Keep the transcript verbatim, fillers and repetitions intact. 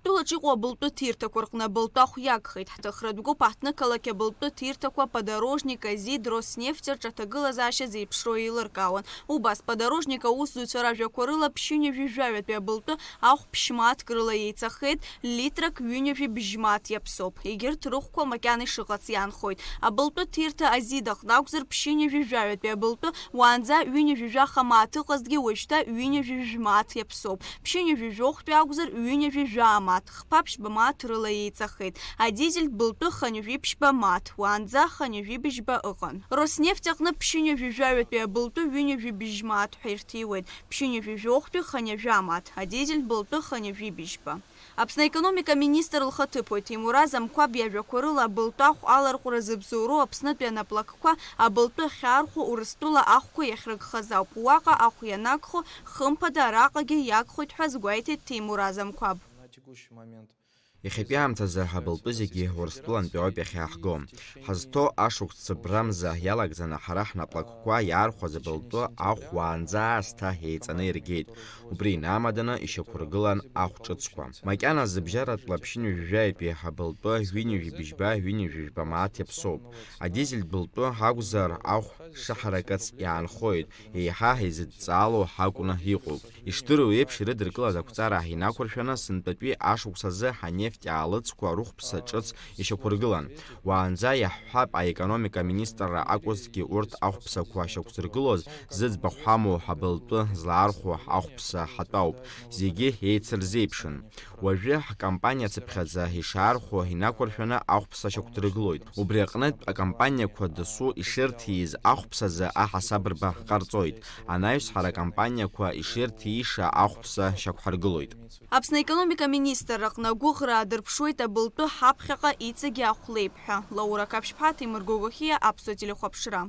Тәылаҿ иҟоу абылтәы ҭирҭақәа рҟны абылтәы ахә иагхеит. Ҳҭыхратә гәыԥ аҳҭнықалақь абылтәы ҭирҭақәа Подорожник, Азид, Роснефть рҿы аҭагылазаашьа зеиԥшроу еилыркаауан. Убас Подорожник аусзуҩцәа ражәақәа рыла ԥшьынҩажәи жәаҩатәи абылтәы ахә ԥшь мааҭк рыла еиҵахеит, литрак ҩынҩажәи бжь мааҭ иаԥсоуп. Егьырҭ рыхәқәа макьана ишыҟац иаанхоит. Абылтәы ҭирҭа Азид аҟны акәзар, ԥшьынҩажәи жәаҩатәи абылтәы уаанӡа ҩынҩажәи жәаха мааҭ ыҟазҭгьы, уажәшьҭа ҩынҩажәи жәмааҭ иаԥсоуп. Ԥшьынҩажәи жәохәтәи акәзар, ҩынҩажәи жәаа мааҭ, хԥа ԥшьба мааҭ рыла еиҵахеит. Адизельтә былтәы хынҩажәи ԥшьба мааҭ, уаанӡа хынҩажәи быжьба ыҟан. Роснефть аҟны ԥшьынҩажәи жәаҩатәи абылтәы ҩынҩажәи быжь мааҭ ҳәа ирҭиуеит, ԥшьынҩажәи жәохәтәи хынҩажәа мааҭ, адизельтә былтәы хынҩажәи быжьба. Аԥсны аекономика аминистр лхаҭыԥуаҩ Ҭемураз Амқәаб иажәақәа рыла, абылтәы ахә аларҟәра зыбзоуроу Аԥснытәи анаплакқәа абылтәы ахьаархәо Урыстәыла ахәқәа иахьрыгхаз ауп. Уаҟа ахә ианагхо, хымԥада араҟагьы иагхоит ҳәа азгәеиҭеит Ҭемураз Амқәаб. На текущий момент. Иахьатәи аамҭазы абылтәы зегьы Урыстәылантәи ауп иахьааҳго. Ҳазҭоу ашықәс цыбрамза иалагӡаны ҳара ҳнаплакқәа иаархәаз абылтәы ахә уаанӡа аасҭа еиҵаны иргеит. Убри инамаданы ишьақәыргылан ахә ҿыцқәа. Макьана зыбжьаратәла ԥшьынҩажәи жәаҩатәи абылтәы ҩынҩажәи быжьба, ҩынҩажәи жәба мааҭ иаԥсоуп. Адизельтә былтәы акәзар, ахә шыҳаракыц иаанхоит, еиҳа изыдҵаало акәны иҟоуп. Ишдыру еиԥш, ирыдыркылаз ақәҵара инақәыршәаны, сынтәатәи ашықәс азы ҳанефть аалыҵқәа рыхәԥса ҿыц ишьақәыргылан. Уаанӡа иаҳҳәап, аекономика аминистрра акәызҭгьы урҭ ахәԥсақәа шьақәзыргылоз зыӡбахә ҳамоу абылтәы злаархәо ахәԥса ҳатәауп, зегьы еицырзеиԥшын. Уажәы ҳкомпаниа цыԥхьаӡа ишаархәо инақәыршәаны ахәԥса шьақәдыргылоит. Убри аҟнытә акомпаниақәа досу ишырҭииз ахәԥсазы аҳасабырба ҟарҵоит. Анаҩс ҳара акомпаниақәа ишырҭииша ахәԥса шьақәҳаргылоит. Аԥсны аекономика аминистрра аҟны агәыӷра аадырԥшуеит абылтәы ҳаԥхьаҟа иҵегьы ахә леип ҳәа. Лаура Қаԥшьԥҳа, Ҭемыр Гогохиа, Аԥсуа телехәаԥшра.